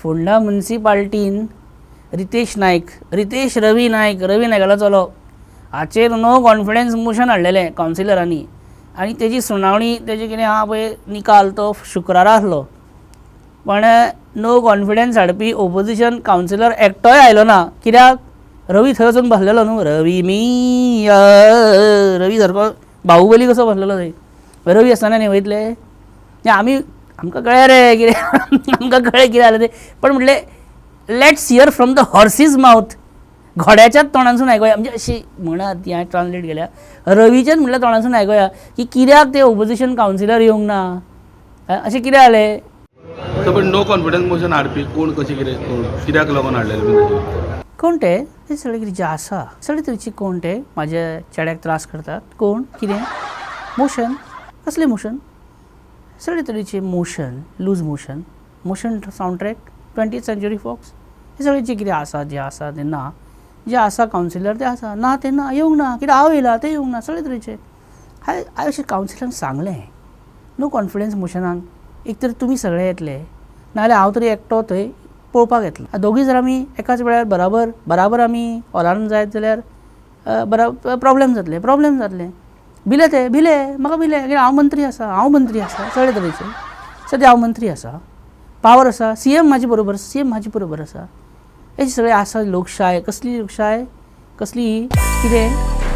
फोंडा मुन्सिपाल्टीन रितेश नायक, रितेश रवी नायक, रवी नायकालो चलो हाचेर no confidence motion हाडलेलें कावन्सिलरांनी आनी तेजी सुनावणी तेजे कितें आहा पळय निकाल तो शुक्रारा आसलो. पण नो कॉन्फिडन्स हाडपी ओपोजिशन कावन्सिलर एकटोय आयलो ना. कित्याक? रवी थंय वचून बसलेलो न्हू, रवी मी रवी सारको बाहुबली कसो बसलेलो थंय. रवी आसतना न्ही वयतले आमी, आमकां कळ्ळें रे कितें, आमकां कळ्ळें कितें जालें तें. पण म्हटलें let's hear from the horse's mouth, घोड्याच्याच तोंडांसून आयकुया. म्हणजे अशी म्हणा ती हांवें ट्रान्सलेट केल्या, रवीच्याच म्हटल्यार तोंडांसून आयकुया की कित्याक ते ओपोजिशन कावन्सिलर येवंक ना, अशें कितें जालें. सो पण नो कॉन्फिडन्स मोशन हाडपी कोण, कशें कितें, कोण कित्याक लागून हाडलेलें? कोण ते? ते सगळे कितें जे आसा सगळे तरेचे कोण ते म्हाज्या चेड्याक त्रास करतात. कोण कितें मोशन, कसलें मोशन? सगळे तरेचे motion, loose motion, motion sound track, 20th Century Fox, हे सगळे जे कितें आसा, जे आसा ते ना, जे आसा कावन्सिलर ते आसा ना, ते ना येवंक ना, कितें हांव येयला ते येवंक ना, सगळे तरेचे. हांवें अशें कावन्सिलरांक सांगलें नो कॉन्फिडन्स मोशनाक एक तर तुमी सगळे येतले नाजाल्यार हांव तरी एकटो थंय पळोवपाक येतलो. दोगूय जर आमी एकाच वेळार बराबर बराबर आमी हॉलान जायत जाल्यार बरा प्रोब्लेम जातले, प्रोब्लेम जातले. भिले ते, भिले, म्हाका भिले कित्याक हांव मंत्री आसा, हांव मंत्री आसा, सगळे तरेचे. सद्या हांव मंत्री आसा, पावर आसा, सी एम म्हाजे बरोबर, सी एम म्हाजे बरोबर आसा. हे सगळे आसा लोकशाय. कसली लोकशाय, कसली कितें?